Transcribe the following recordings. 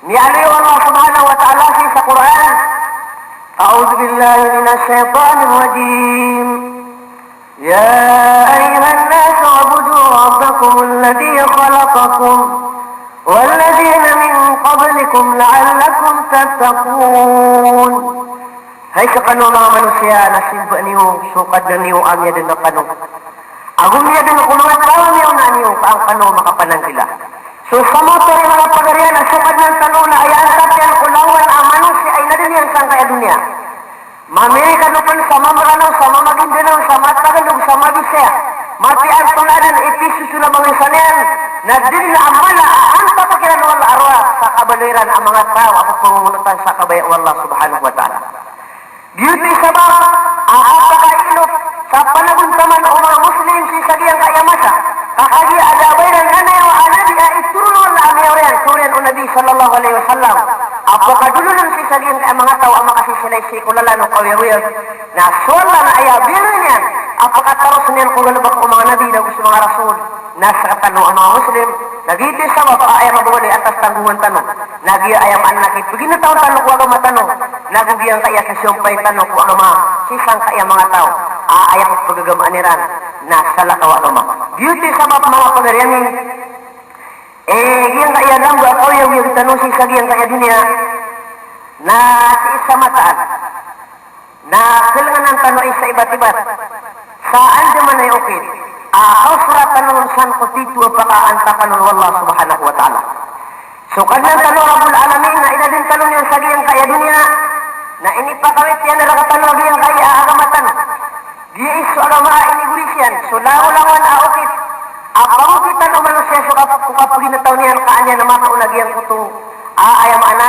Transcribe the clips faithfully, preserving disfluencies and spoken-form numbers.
Miyaaloy o Allah subhanahu wa ta'ala sii sa Qur'an. A'udhu billahi minash shaytanir rajim. Ya ayyuhan nasu u'budu rabbakumul ladhi khalaqakum wal ladhina min qablikum la'allakum tattaqun. Hay skano a manga manosiya, na simbaa niyo so Kadnan iyo a miyadn rkano ago miyadn ko manga taw a miyaona niyo, ka an kano makapananggila. So samotor i manga pagari iyan a so Kadnan tano na aya antap iyan ko langowan a manosiya a inadn iyan sangkaya doniya. Mamirikan o pn sa mamranaw, sa mamagindanao, sa matagalog, sa mabisaya, mapiya antonaa dn i pisosola a manga isa niyan, na dn a mala a antap kiran o Allah a rowar sa kabaloy iran a manga taw a pphangongolotan sa kabaya o Allah subhanahu wa ta'ala. Giyoto i sabap a kapakailot sa panagontaman o manga Muslim sii sa giyangkaya masa. Ka kagiya a da a ba iran nanayawa a Nabi a itoron o Allah a miyaoriyan, so oriyan o Nabi sallallahu alaihi wasallam a pakadololon sii sa giyangkaya manga taw a makasisilay sii ko lalan o kaoyagoyag. Na so Allah na aya biyaroon iyan a pakataros iyan ko galbk o manga nabi nago so manga rasul. Na sktano a manga Muslim, na giyoto i sabap a aya mabagol i atas tanggongan tano, na giya aya maana na kipaginetaw tano ko agama tano, nago giyangkaya kisompay tano ko agama sii sangkaya manga taw a aya pphagagamaan iran na salakaw a agama. Giyoto i sabap, manga pagari ami, eh, giyangkaya lamba a kaoyagoyag tano sii sa giyangkaya doniya na sii sa mataan na khalangan tano i sa ibat-ibat sa andamanaya a okit a kaosara tano ron san ko tito a pakaantapan on o Allah subhanahu wa ta'ala. So Kadnan tano a Rabbul Alamin na inadn tano niyan sa giyangkaya doniya, na inipakawit iyan rktano a giyangkaya a agama tano. Giya i so agama a inigoris iyan so langolangowan a okit a pagokitan o manosiya so kap-, ko kapaginetaw niyan, ka an iyan matao na giyangkoto a aya maana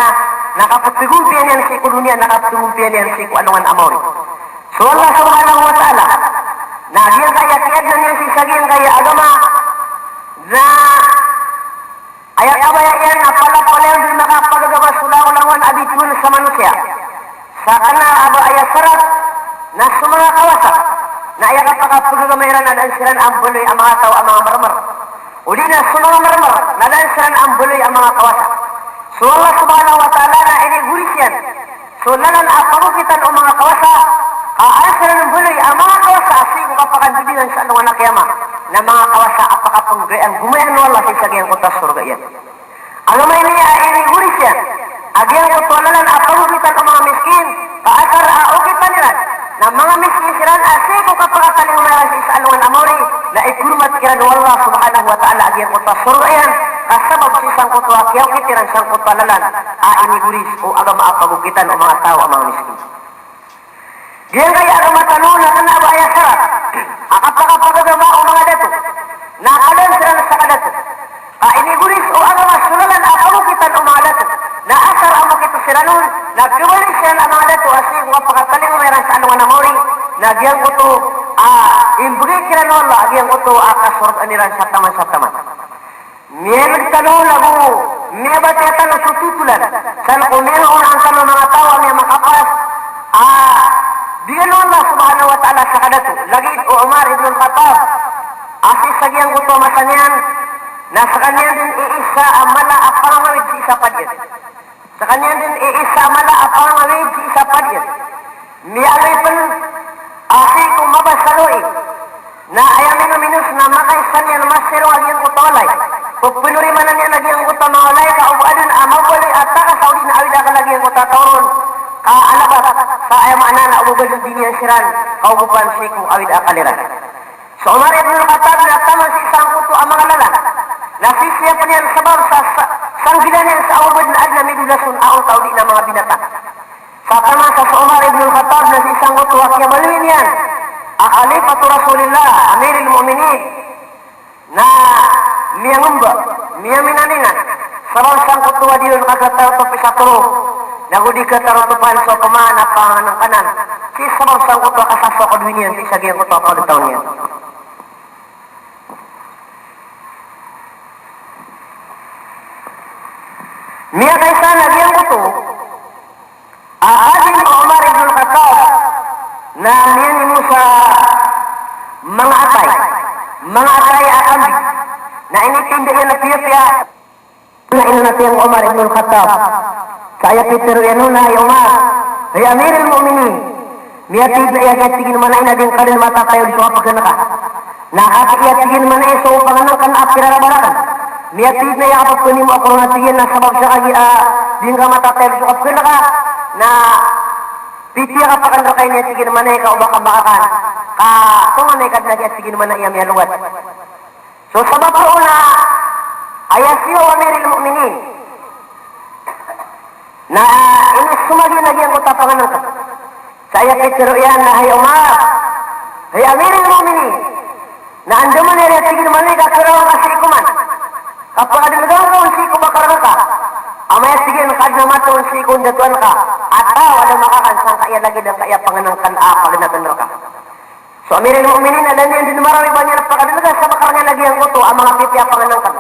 na kapthagompiya niyan sii ko doniya, na kapthagompiya niyan sii ko alongan a maori. So Allah subhanahu wa ta'ala na giyangkaya kiyaadna niyan sii sa giyangkaya agama na aya kabaya iyan na palapalaya on dn makapagagama so langolangowan a bitowan sa manosiya. Sa kna a ba aya sarat na so manga kawasa na aya kapakapagagama iran na da dn siran a mbaloy a manga taw a manga marmar. O di na so manga marmar na da dn siran a mbaloy a manga kawasa. So Allah subhanahu wa ta'ala na inigoris iyan so lalan a pagokitan o manga kawasa, ka an siran mbaloy a manga kawasa a sii ko kapakandodingan sa alongan a kiyama, na manga kawasa a pakapnggay a ngomayan o Allah sii sa giyangkoto a sorga iyan. Agama ini a inigoris iyan a giyangkoto a lalan a pagokitan o manga miskin, ka asar a okitan iran na manga miskin siran a sii ko kapakatalingoma iran sii sa alongan a maori, na ikormat kiran o Allah subhanahu wa ta'ala a giyangkoto a sorga iyan, ka sabap sii sangkoto a kiyaokit iran sangkoto a lalan a inigoris o agama a pagokitan o manga taw a manga miskin. Giyangkaya agama tano na kna a ba aya sarat a kapakapagagama o manga dato na kna siran sa kadato. Ka inigoris o agama so lalan a pagokitan o manga dato na asar a mokit siran on na khabaloy siran a manga dato a sii ko kapakatalingoma iran sa alongan a maori, na giyangkoto a imbgay kiran o Allah a giyangkoto a kasorgaan iran sa taman sa taman. Miyaneg tano nago miyabatiya tano so totolan san ko miyangaonaan tano manga taw a miyamakapas a bigan o Allah subhanahu wa ta'ala sa kadato. Lagid o Umar ibn al-Khattab a sii sa giyangkoto a masa niyan na skaniyan dn i isa a mala a pangangawid sii sa pad iyan. Skaniyan dn i isa a mala a pangangawid sii sa pad iyan. Miyaaloy pn a sii ko mabasa a loi na aya minominos na makaisa niyan masirong a giyangkoto a walay. Pphanorimana niyan a giyangkoto a manga walay ka o ba adn a mabaloy a takas a odi na awid a akal a giyangkoto a taw ron. Ka alabat sa aya maana na o ba adn di niyan siran kaogopan sii ko awid a akal iran. So Umar ibn al-Khattab na taman sii sangkoto a manga lalan na sisiyapn iyan sabap sa, sa, sanggilaan iyan sa o ba adn a adn a midolas on a onta odi na manga binatang. Sa taman sa so Umar ibn al-Khattab na sii sangkoto a kiyabaloy niyan a Khalifatu Rasulillah, Amiril Mu'minin, na miyangamba, miyaminaningan sabap sangkoto a di on katarotopi sa toro, nago di katarotopan so pman a pangnngkanan sii sabap sangkoto a kasasokod iyan sii sa giyangkoto a pagtaw niyan. Miyakaisa na giyangkoto a khadim o Umar ibn al-Khattab na miyanimo sa manga atay, manga atay a kambi. Na initinda iyan a piyapiya. Na inanatiyang o Umar ibn al-Khattab. Sa aya pitharo iyan on na, hay Umar, hay Amirul Mu'minin, miyatid na aya, tig iyan man a, na di ngka dn matatayaw so kapkhn ka. Na kagiya, tig iyan man a, so pangnngkn a piraraba rakn, miyatid na aya kapphanimaw ko ron, tig iyan, na sabap sa kagiya, ah, di ngka matatayaw so kapkhn ka, na pitharo ka pn rka ini, tig iyan man a, ka oba ka makakan. Ka tonganay ka dn a, tig iyan man a, aya miyalowat. So sabap roo na aya siyo o Amirul Mu'minin na inisomag iyan a giyangkoto a pangnngkn. Sa aya pitharo iyan na, hay Umar, hay Amirul Mu'minin, na andamanaya, tig iyan man a, ka karaw ka sii ko man, kapakadlngan ka on sii ko bakar ka, amay, tig iyan, ka adn a mato on sii ko ndatoan ka, a taw a da makakan sangkaya lagid angkaya pangnngkn a pagnngkn rka. So Amirul Mu'minin, a da niyan dn marawi ba niyan pakadlngan sa bakar niyan a giyangkoto a manga pipiya a pangnngkn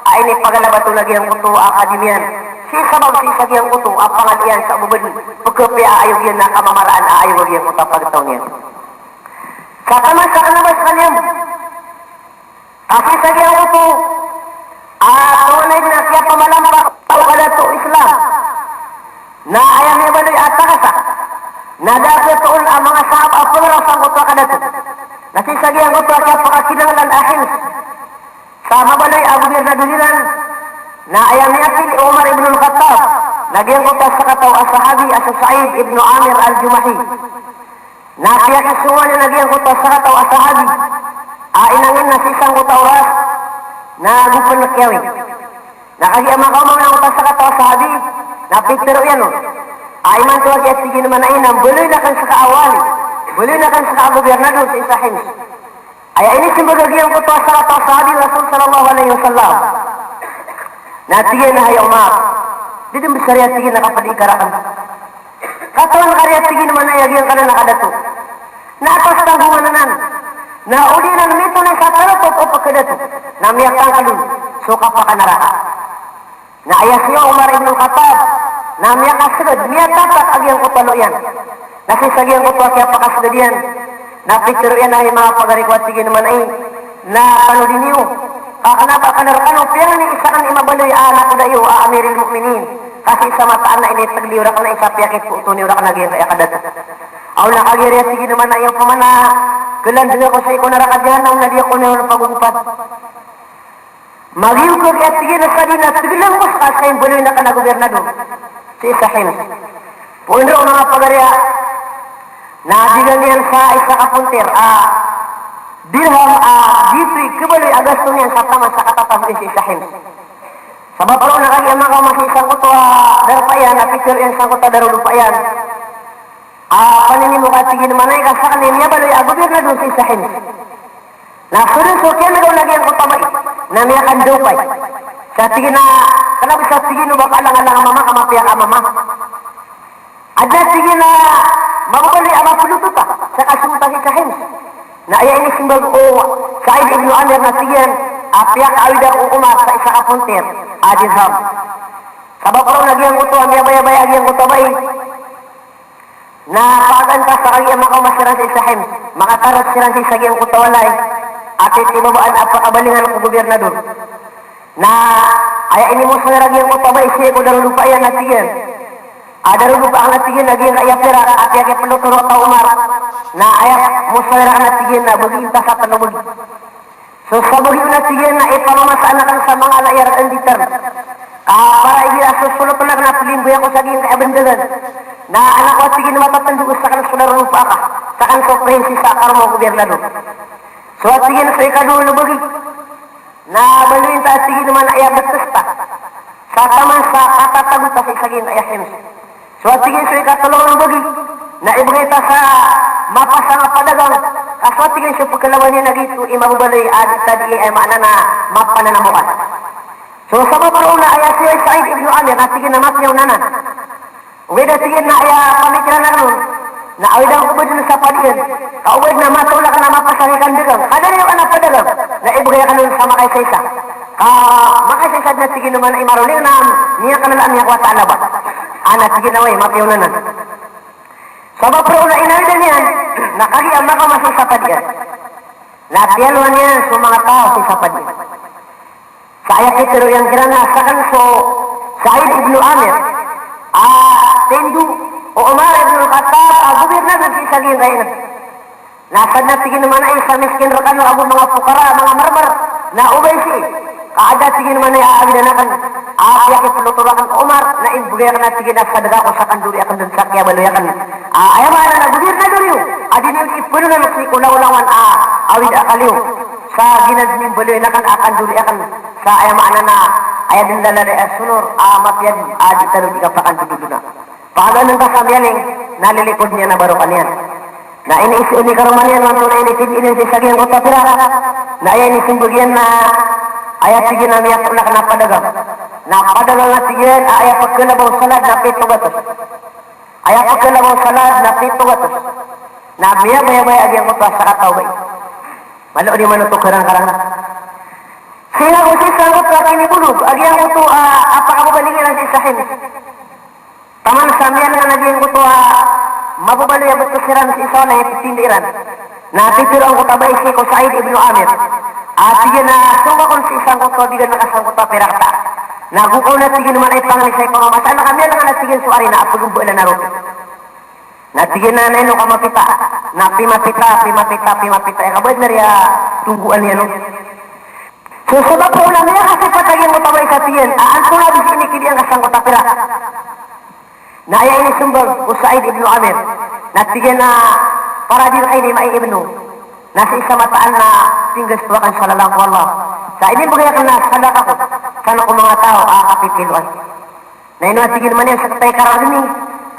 a inipagalbat on a giyangkoto a kadi niyan. Sii sabap sii sa giyangkoto a pangadi iyan sa babadi, pkhapiya a ayog iyan a kamamaraan a ayog a giyangkoto a pagtaw niyan. Sa taman sa kna ba skaniyan, ka sii sa giyangkoto a tonganay dn a kiyapamalampak o kadato o Islam na aya miyabaloy a takasa na da khatoon a manga sahaba a pngraw sangkoto a kadato. Na sii sa giyangkoto a kiyapakakinanglan a Hims sa mabaloy a gobirnador iran, na aya miyapili o Umar ibn al-Khattab na giyangkoto a sakataw a sahabi a so Sa'id ibn Amir al-Jumahi. Na piyakisongowan iyan a giyangkoto a sakataw a sahabi a inangin na sii sangkoto a oras na go pn kiyawi. Na kagiya makaoma angkoto a sakataw a sahabi, na pitharo iyan on a imanto a giya, tig iyan man a, na mbaloy akn ska a wali, mbaloy akn ska a gobirnador sii sa Hims. Aya inismbag a giyangkoto a sakataw a sahabi o Rasul sallallahu alaihi wasallam na tig iyan a, hay Umar, di dn bs a riya, tig iyan, a kapdi ka rakn. Katawan ka riya, tig iyan man a, aya giyangkanan a kadato na atas tanggongan anan, na o di anan mitonay sa tarotop o pkhadato, na miyatangkd on so kapakanaraka. Na aya siyo o Umar ibn al-Khattab na miyakasgad, miyatapat a giyangkoto a lo iyan. Na sii sa giyangkoto a kiyapakasgad iyan, na pitharo iyan a, hay manga pagari ko, a tig iyan man a, na tanodi niyo, ka kna ba kna rkano piyangni isa kn i mabaloy a nakoda iyo a Amirul Mu'minin, ka sii sa mataan na initgl iyo rakn a isa piyakipooto niyo rakn a giyangkaya kadato. Aw na kagiya riya, tig iyan man a, opama na klandng ako sii ko naraka Jahannam na di ako niyan pagogopad. Magiyog ka, tig iyan, sa di na tglang ko ska sa imbaloy akn a gobirnador sii sa Hims. Poon roo, manga pagari, na digan iyan sa isa ka pontir a dirham a giyoto i khabaloy a gasto niyan sa taman sa katatago iyan sii sa Hims. Sabap roo na kagiya makaoma sii sangkoto a darpa iyan, a pitharo iyan sangkoto a darodopa iyan a paninimo ka, tig iyan man a, ka sakn i miyabaloy a gobirnador sii sa Hims. Na so dn so kiyan'ga on a giyangkoto a bai na miyakandawpay. Sa tig iyan a, kna ba sa tig iyan o ba ka alang-alang a mama ka mapiya ka a mama. Adn a tig iyan a mababaloy a mapolotota sa kasong ta sii sa Hims. Na aya inismbag o Sa'id ibn Amir na tig iyan a piyakaawid ako o Umar sa isa ka pontir a dirham. Sabap roo na giyangkoto a miyabayabaya a giyangkoto a bai na pagantas sa kagiya makaoma siran sii sa Hims, makatarot siran sii sa giyangkoto a walay a titibabaan a pakabalingan ko gobirnador. Na aya inimosawi iran a giyangkoto a bai sii ko darodopa iyan a tig iyan a, darodopa akn, a tig iyan, a giyangkaya pirak a piyakipoloto rka o Umar, na aya mosawi iran a tig iyan na bagi, inta sa tlo bagi. So sa bagi on, a tig iyan, na ipamamasaan akn sa manga ala iyan a nditar. Ka para igira so solotn akn na plimboy ako sa giyangkaya bndagan, na anak ko, a tig iyan, matatndo ko sakn so darodopa ka, sakn so prinsesa a karoma o gobirnador. So, a tig iyan, so ikadowa a bagi na baloyin ta, a tig iyan, man a aya bts ta sa taman sa katatago ta sii sa giyangkaya Hims. So, a tig iyan, so ikatlo a bagi na ibgay ta sa mapasang a padagang. Ka so, a tig iyan, so pkhlawan iyan a giyoto i mababaloy a di ta di, aya maana na mapananamokan. So sabap roo na aya siyo i Sa'id ibn Amir na tig iyan a mapiya on anan. Ogaid, a tig iyan, na aya pamikiran akn on na awid akn ko ba dn sa padiyan, ka ogaid na matoon akn a mapasang i kandagang. Ka da niyo akn a padagang na ibgay akn on sa makaisaisa. Ka makaisaisa dn, a tig iyan, man a i marolin na miyaknala a miyakowa sa alaba. Ana, tig iyan, a oway, mapiya on anan. Sabap roo na inawidan iyan na kagiya makaoma sii sa padiyan na piyalowan iyan so manga taw sii sa padiyan. Sa aya pitharo iyan kiran na sakn so Sa'id ibn Amir, a tindo o Umar ibn al-Khattab, a gobirnador sii sa giyangkaya ingd. Na sadn a tig iyan a maana i sa miskin rkano ago manga pokara, manga marmar, na o ba sii, ka adn a tig iyan a maana i awid akn a piyakiploto rakn ko Umar, na imbgay akn a tig iyan a sadka ko sa kandori akn dn sa kiyabaloy akn. A, aya maana na gobirnador iyo a di niyo di ipnonan sii ko langolangon a awid a akal iyo sa giyanan dn i mbaloy akn a kandori akn. Sa aya maana na aya dn lalay a sonor a mapiya dn a di tano di kapakandodona. Pakagann ka sa miyaling na lilikod niyan a barokan iyan. Na iniiso, inikaroma niyan antonaa i initindg iyan sii sa giyangkoto a pirak. Na aya inismbag iyan na aya tig iyan a miyatoon akn a padagang. Na padagang a tig iyan a aya pkhalaba o salad na pito gatos. Aya pkhalaba o salad na pito gatos. Na miyabayabaya a giyangkoto a sakataw a bai. Malo di manoto karangkarang. Sii ko sii sangkoto a kinibolog a giyangkoto a, a pakababaling iran sii sa Hims. Taman sa miyan'g a giyangkoto a mababaloy a btos iran sii sa walay a ititindg iran. Na pitharo angkoto a bai sii ko Sa'id ibn Amir. A tig iyan a song ka kon sii sangkoto a bigan ka sangkoto a pirak ta. Na go ka on a tig iyan a maana i pangni sa ipamamasa ka, miyan'g a tig iyan so ari na a pagmbaalan a roti. Na tig iyan a na ino ka mapita. Na pimapita, pimapita, pimapita. Aya kabaya dn a riya tonggoan iyan on. So sabap on na miyakasipat a giyangkoto a bai sa tig iyan a antonaa bs i inikid iyan ka sangkoto a pirak. Na aya inismbag o Sa'id ibn Amir na tig iyan a para di rka ini maibno. Na sii sa mataan na pinggasto akn sa lalan ko Allah. Sa inimbgay akn na sadaka ko san ko manga taw a kapipiloan. Na ino a tig iyan a maana i sktay ka ragmi.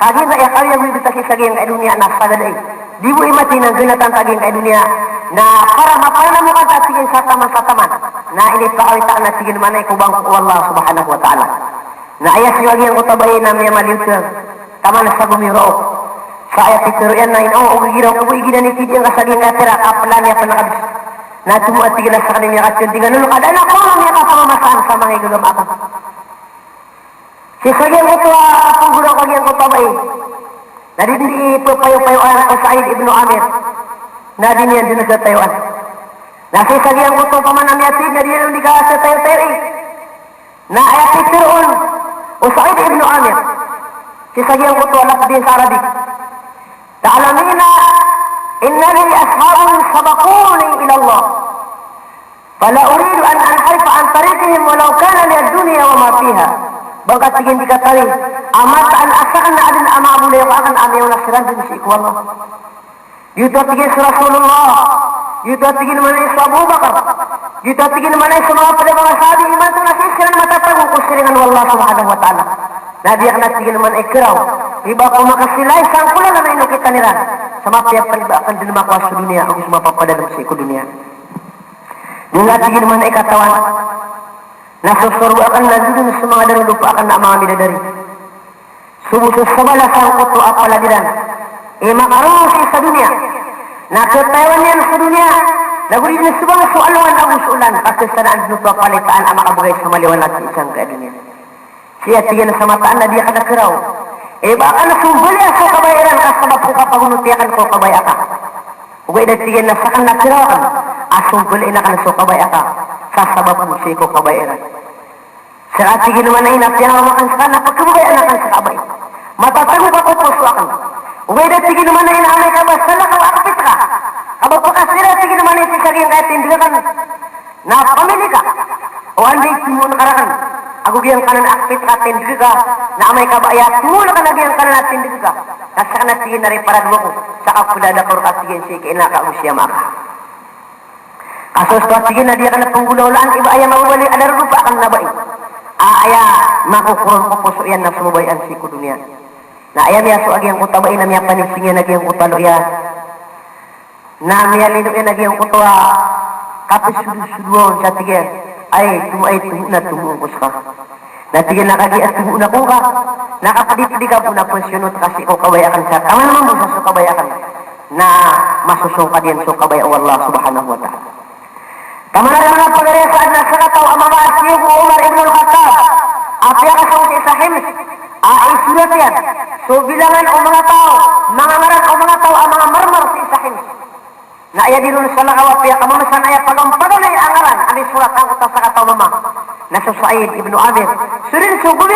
Kagiya aya kawyagoyag ta sii sa giyangkaya doniya na sagad ai. Di bo i mati na ganatan ta giyangkaya doniya. Na para mapanamo ka ta tig iyan sa taman sa taman. Na inipakawit akn a tig iyan a maana i ko bangko o Allah subhanahu wa ta'ala. Na aya sii a giyangkoto a bai na miyamaliyo sa taman sa gomiraok. Sa aya pitharo iyan na ino o giraw ko bo i giyanan i tig iyan ka sa giyangkaya pirak a plan iyan a pn a kabs. Na tomo a tig iyan a sakn i miyakatindg iyan on ka da na ko miyakapamamasaan sa manga igagam akn. Sii sa giyangkoto a pnggolalan ko giyangkoto a bai na di dn di ppayopayoan o Sa'id ibn Amir. Na di niyan dn khatayoan. Na sii sa giyangkoto a pman a miyatid na di niyan dn di khatayotayoai. Na aya pitharo on o Sa'id ibn Amir sii sa giyangkoto a lafdh sa Arabic. Ta'lamina inna li ashabun sabaquni ila Allah. Fala uridu an anharifa an tariqihim walau kana li ad-dunya wa ma fiha. Ba ngka tig iyan di katawi a mataan a sakn na adn a manga bolayoka akn a miyaona siran dn sii ko Allah. Giyoto a tig iyan so Rasulullah. Giyoto a tig iyan a maana i so Abu Bakar. Giyoto a tig iyan a maana i so manga pd a manga sahabi, imanto na sii siran matatago ko siringan o Allah subhanahu wa ta'ala. Na di akn a tig iyan a maana i kiraw i ba ko makasilay sangkolan a ino kitan iran. Sa mapiya pn ba akn dn makowa so doniya ago so mapapadalm sii ko doniya. Di ngka tig iyan a maana i katawan na so sorga akn na dodon so manga darodopa akn a manga bidadari. So bo so sabala sangkoto a palad iran i makaroo sii sa doniya. Na khatayawan iyan so doniya. Na go di dn sobang so alongan ago so olan, ka khasanaan dn oto a palitaan a makabgay sa maliwanag sii sangkaya doniya. Sii a tig iyan a sa mataan na di akn a kiraw i ba akn a sombaliya so kabaya iran ka sabap ko kapagonoti akn ko kabaya ka. Ogaid a tig iyan a sakn na kiraw akn a sombaliin akn so kabaya ka sa sabap ko sii ko kabaya iran. Sa a tig iyan a maana i na piyangaroma akn ska na pkhababayaan akn sa kabaya. Matatago ka ko poso akn. Ogaid a tig iyan a maana i na amay ka ba salakaw a kpit ka, ka ba pkasira tig iyan a maana i sii sa giyangkaya tindg akn na pamili ka o anda i tomoon ka rakn. Ago giyangkanan a kpit ka tindg ka, na amay ka ba aya tomoon ka na giyangkanan a tindg ka, na sakn a tig iyan a riparado ako sa kaplada ko rka tig iyan sii kaina ka ago sii a ama ka. Ka so oto a tig iyan a di akn a pnggolaolaan i ba aya mababaloy a darodopa akn na bai a aya makokoron ko poso iyan na so babayaan sii ko doniya. Na aya miyasowa a giyangkoto a bai na miyapanising iyan a giyangkoto a lo iyan. Na miyalino iyan a giyangkoto a kapsodosodoa on sa tig iyan, ay, tomo, ay, tomo na tomoon ko ska. Na tig iyan a kagiya tomoon ako ngka, na kapdipdi ka bo na pziyonot ka sii ko kabaya akn sa taman mambo sa so kabaya akn, na masosongkad iyan so kabaya o Allah subhanahu wa ta'ala. Taman a manga pagari sa adn a sakataw a mamaas iyo ko Umar ibn al-Khattab a piyakasong sii sa Hims a isorat iyan so bilangan o manga taw, manga ngaran o manga taw a manga marmar sii sa Hims. Na aya di ron salakaw a piyakamamasa na aya pagampaganay a ngaran a misorat angkoto a sakataw a mama na so Sa'id ibn Amir. So dn so gobir